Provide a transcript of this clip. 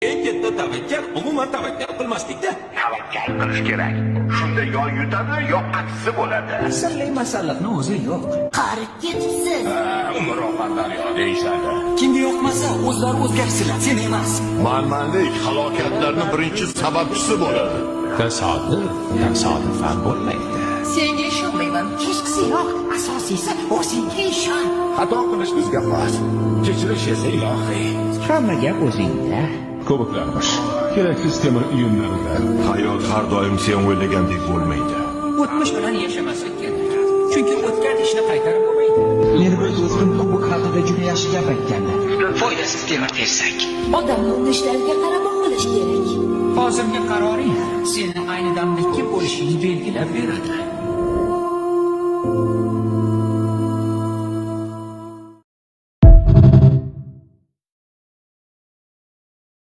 Eng katta tavakkal umuman tavakkal qilmaslikda. Tavakkal qilish kerak. Shunda yo yutadi, yo aksi bo'ladi. Sirli masalliqni o'zi yo'q. Qarib ketibsiz. Umr oqar daryo deyishadi. Kimga yoqmasa, o'zlari o'zgarsinlar, sen emas. Manmanlik halokatlarni birinchi sababchisi bo'ladi. Tasodif tasodifan bo'lmaydi. Senga ishonmayman. Hechqisi yo'q. Asosiysi o'zingga ishon. Xato qilish bizga xos. Kechirish esa ilohiy. Hamma gap o'zingda. Ko'biklarmish. Keraksiz temir uyumlarida. Hayot har doim sen o'ylagandek bo'lmaydi. O'tmish bilan yashamaslik kerak. Chunki o'tgan ishni qaytarib bo'lmaydi. Meni bir do'stim kubok haqida juda yaxshi gap aytgandi. Foydasiz temir tersak. Odamni uni ishlariga qarab bahola kerak. Hozirgi qaroring seni ayni damda kim bo'lishingni belgilab beradi.